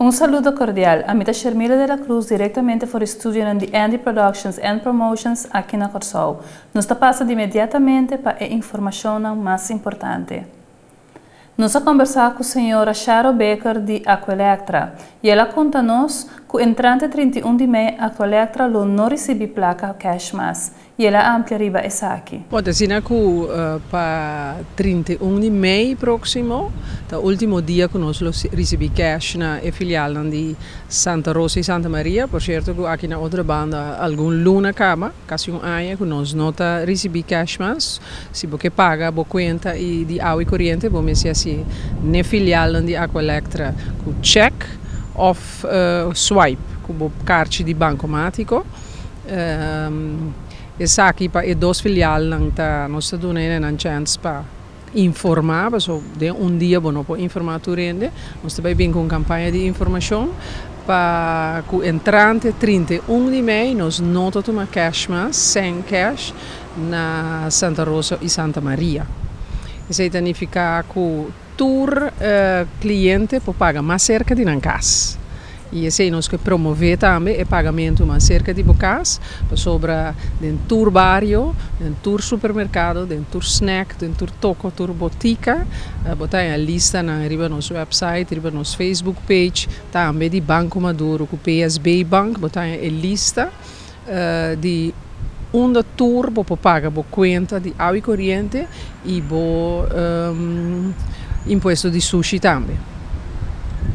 Un saludo cordial. Ami ta Shermila de la Cruz, directamente for di studio di Andy Productions and Promotions aki na Corsou. Nos ta pasa inmediatamente pa e informacion mas importante. Nos a combersa cu señora Charo Becker di Aqualectra y el a conta nos cu entrante 31 di mei Aqualectra lo no ricibi placa cash mas y el a amplia riba esaki. Bon, asina cu pa 31 di mei proximo, e ultimo dia cu nos ricibi cash na filial di Santa Rosa y Santa Maria. Por cierto, cu aki na Otrobanda algun luna caba, casi un aña, cu nos no ta ricibi cash mas. Si bo paga bo cuenta y di awa y coriente, bo mester haci'e na filial di Aqualectra cu check of swipe, cu carchi di bancomatico. Esaki pa e dos filial ta nos ta duna un chance pa informa, so den un dia bo no por informa tur hende. Nos tambe bin cu un campaña di informacion pa cu entrante 31 di mei nos no ta tuma cash mas, sin cash na Santa Rosa y Santa Maria. Esey ta significa cu tur cliente por paga mas cerca di cas. Y esey nos kier promove tambe e pagamento mas cerca di cas, sobra den tur bario, den tur supermercado, den tur snack, den tur toko, tur botica, bo ta e lista na riba nos website, riba nos Facebook page, tambe di Banco Maduro cu PSB Bank, bo ta e lista di unda tur bo paga bo cuenta di awa y coriente y bo impuesto di sushi tambe.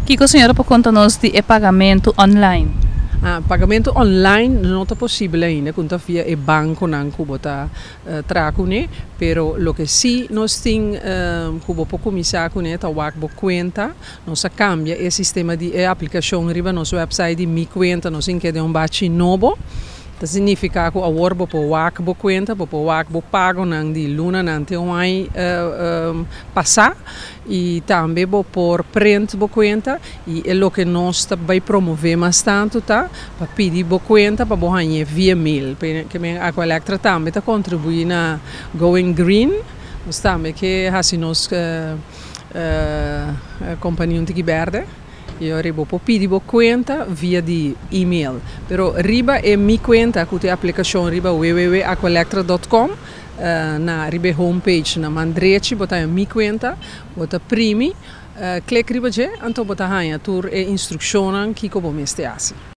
Kico señora por conta nos di pagamento online? Ah, pagamento online no ta posibel ainda, cu ta via e banconan cu bo ta traha cune, pero loke si nos tin cu bo por cuminsa cune ta wak bo cuenta. Nos a cambia e sistema di aplicacion riba nos website di Mi Cuenta, nos a hink'e un bachi nobo. Ta significa cu awor bo por wak bo cuenta, bo por wak bo pagonan di lunanan te un aña pasa y tambe bo por print bo cuenta y e loke nos ta bay promove mas tanto ta pa pidi bo cuenta pa bo haña via mail. Kiermen Aqualectra tambe ta contribui na Going Green, nos tambe kier haci nos compania un tiki berde. Y bo por pidi bo cuenta via di e-mail. Pero riba e Mi Cuenta, cu ta e aplicacion riba www.aqualectra.com, na riba homepage na man drechi, bo ta Mi Cuenta, bo ta primi, click riba dje, anto bo ta haña tur e instruccion kico bo mester haci.